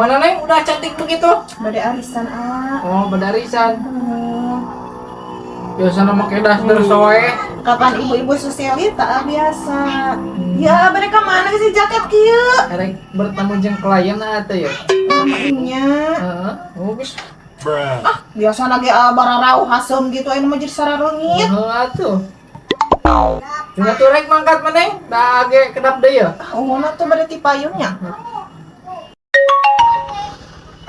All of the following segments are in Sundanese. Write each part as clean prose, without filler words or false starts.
Mana Neng? Udah cantik begitu? Bade arisan, ah. Oh, bade arisan. Biasa make daster soe. Kapan ibu-ibu sosialita ah, biasa. Ya, bade ka mana sih jaket kieu? Erek bertemu jeung klien atuh ya. Nya. Heeh. Oh, geus. Ah, biasa lagi bararau hasem gitu aya mah jadi saraleungit. Heeh atuh. Tinggal tuh rek mangkat maneng, da ge kedap deui ya. Ah, umumna tuh bade ti payungnya.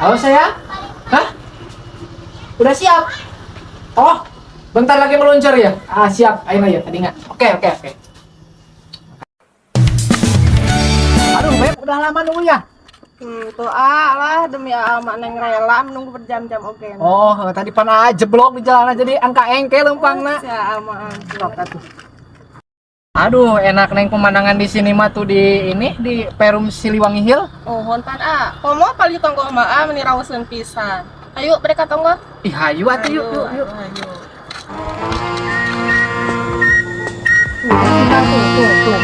Halo sayang? Hah? Udah siap? Oh, bentar lagi meluncur ya? Ah, siap. Ayo ayo, tadi nggak? Oke, oke, oke. Aduh, Beb, udah lama nunggu ya? Tuh ah lah demi ama Neng rela menunggu berjam-jam oke. Oh, tadi panah jeblok di jalanan jadi angka engke lempangna. Ya ama Sok atuh. Aduh, enak Neng pemandangan di sini mah tuh di ini di Perum Siliwangi Hill. Oh, pan ah. Komo paling tonggo mah ah meni raoseun pisan. Ayo mereka tonggo. Ih, hayu atuh yuk, yuk, yuk. Ayo. Tuh, tuh, tuh, tuh.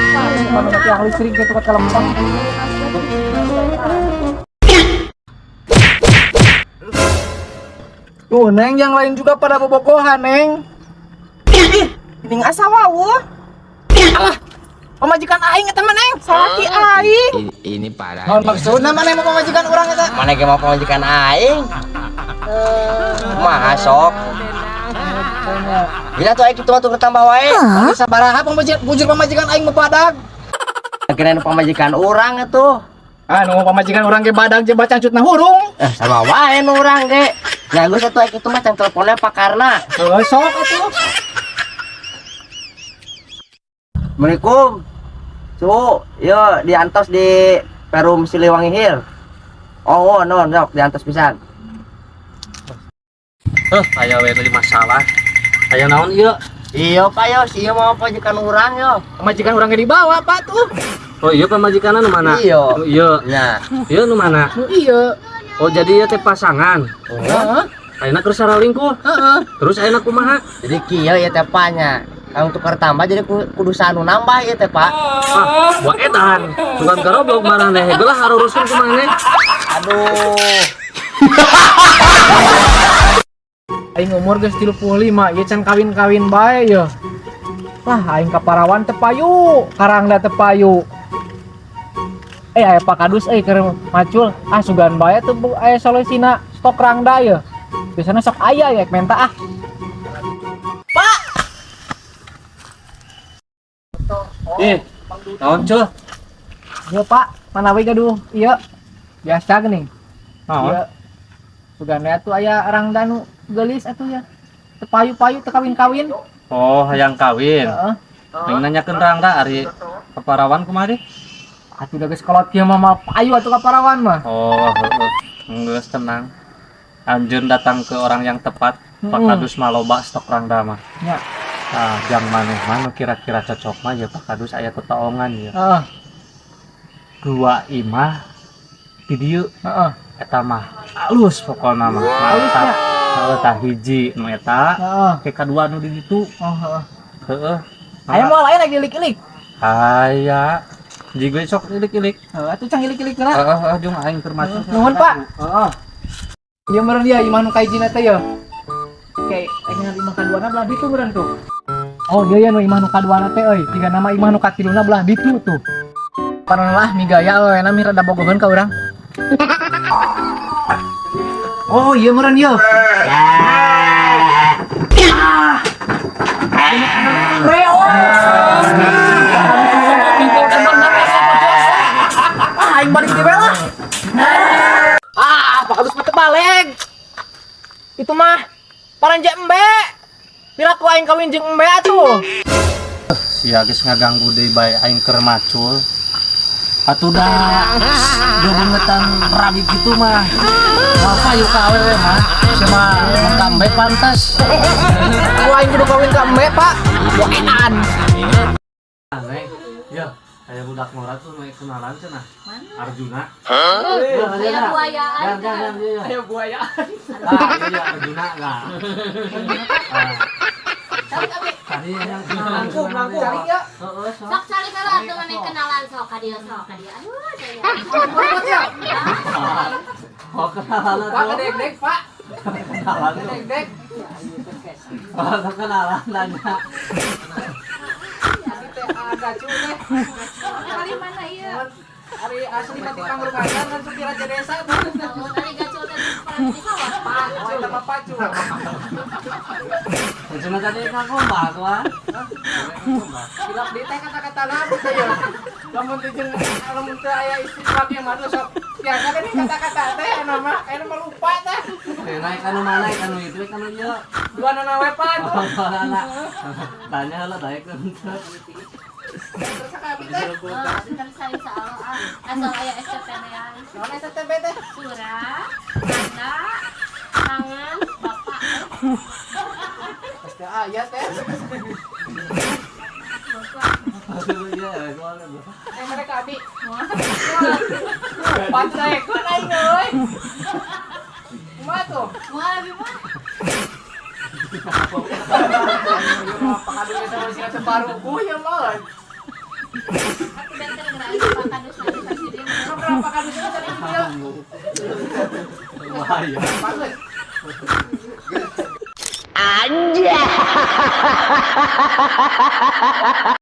Mana tiang listrik gitu ke lempang. Tuh, Neng, yang lain juga pada bobogohan, Neng. Ih, geuning asa wawuh. Alah, pamajikan aing eta mah, Neng. Salaki aing. Ini parah. Naon maksudna maneh mau pamajikan urang eta? Mana ge mau pamajikan aing? Kumaha sok? Bila tuh aing kitu mah tuh tambah wae. Sabaraha pamajikan bujur pamajikan aing mah badag. Kirain pamajikan urang atuh. Ah, nu pamajikan urang ge badag jeung bacangcutna hurung. Sama wae nu urang ge. Nah, geus atuh aing kitu mah can teleponnya pakarna. Heuh, sok atuh. Assalamualaikum. Su, yo diantos di Perum Siliwangi Hill. Oh, oh no, no, diantos pisan. Aya we tadi masalah. Aya naon ieu? Iya, Pak, yo, si ieu mau pamajikan urang yo. Pamajikan urang ge dibawa, Pak tuh. Oh, iya pamajikanna nu mana? Iya. Nu ieu. Nah, Ieu nu mana? Nu ieu. Oh, jadi ieu teh pasangan. Heeh. Ayeuna keur saralingkuh. Heeh. Terus ayeuna kumaha? Jadi kieu ya teh Pak-nya. Kang tukar tambah jadi kudu sanu nambah ya teh Pak. Ah, buat edan. Bukan garoblok maraneh. Gelah haruruskeun kumaha? Aduh. Aing umur geus 35, ieu can kawin-kawin bae ye. Wah, aing ka Parawan teu payu, Karangda teu payu. Aya Pak Kadus euy keur macul. Ah, sugan bae tuh aya solusina stok rangda ye. Biasana sok aya ya menta ah. Pak. Naon ceuh? Yo Pak, mana we gaduh ieu? Biasa geuning. Naon? Ieu. Sugan atuh aya rangda nu geulis atuh ya. Teu payu-payu teu kawin-kawin. Oh, hayang kawin. Heeh. Mending nanyakeun rangda ari ka Parawan kumaha deh? Atuh da geus kolot kieu mah mah payu atuh ka Parawan mah. Oh, heeh. Geus tenang. Anjeun datang ke orang yang tepat. Pak Kadus mah loba stok rangda mah. Ya. Ah, jang maneh mah nu kira-kira cocok mah ya Pak Kadus aya tetaongan ya. Heeh. Dua imah di dieu. Heeh. Eta mah alus pokona mah. Mantap. Heeh, tah hiji nu eta. Heeh. Ke kadua nu di ditu. Oh, heeh. Heeh. Aya moal aya lagi ilik-ilik. Aya. Jiga sok ilik-ilik. Heeh, atuh cang ilik-ilik lah. Heeh, heeh, jeung aing keur maca. Nuhun, Pak. Heeh. Ieu meureun dia imah nu kahijina teh ya. Oke, aing imah kaduana belah ditu meureun tuh. Oh, iya ya nu imah nu kaduana teh euy. Tiga nama imah nu katiluna belah ditu tuh. Panon lah migaya euy, na mi rada bogoheun ka urang. Oh, iya meureun ieu. Ah. Reo. Ah, aing balik di lah. Ah, Pak Kadus mah teu balik. Itu mah paranje embe. Piraku aing kawin jeung embe atuh. Sia geus ngaganggu deui bae aing keur macul. Atuh da geungetan rabi kitu mah. Apa yuk ka awewe mah? Sia mah ka embe pantas. Ku aing kudu kawin ka embe, Pak. Wah, edan. Neng, ya, aya budak ngora tuh nu kenalan cenah. Arjuna. Aya buayaan. Aya buayaan. Nah, iya Arjuna lah. Ah. Tarik. Iya, yang kenalan. Langkung, langkung. Cari ya. Heeh, sok. Sok cari kalau atuh maneh kenalan sok ka dieu sok ka dieu. Aduh, daya. Ya. Oh, kenalan Pak atuh. gedek Pak. Kenalan tuh. Gedek. Oh, sok kenalan tanya. Teh ada cu teh. Kali mana ieu? Ari asli mati pangrungan kan supir raja desa tuh. Oh, tadi gacul teh di sawah, Pak. Oh, eta mah pacu. Cuma tadi ngagombal tuh ah. Hilap di teh kata-kata naon teh ya. Lamun teh jeung lamun teu aya istilah yang mah sok biasa kan kata-kata teh anu mah anu mah lupa teh. Eh, naik anu mana, naik anu itu, naik anu ieu. Dua nana we pan tuh. Oh, anak. Tanya lah daek teu. Terus ka abi teh. Oh, bentar saya insyaallah ah. Asal aya STP ya. Naon STB teh? Surat, tanda, tangan, bapak. STA aya teh. Bapak. Aduh, iya, soalnya. Eh mereka abi. Pancaekeun aing euy. Kumaha tuh? Moal abi mah. Pak Kadus sama si teu ya mah. Aku benten geura Pak Kadus nanti presiden. Berapa kadusnya tadi dia? Bahaya. Bagus. Anjay.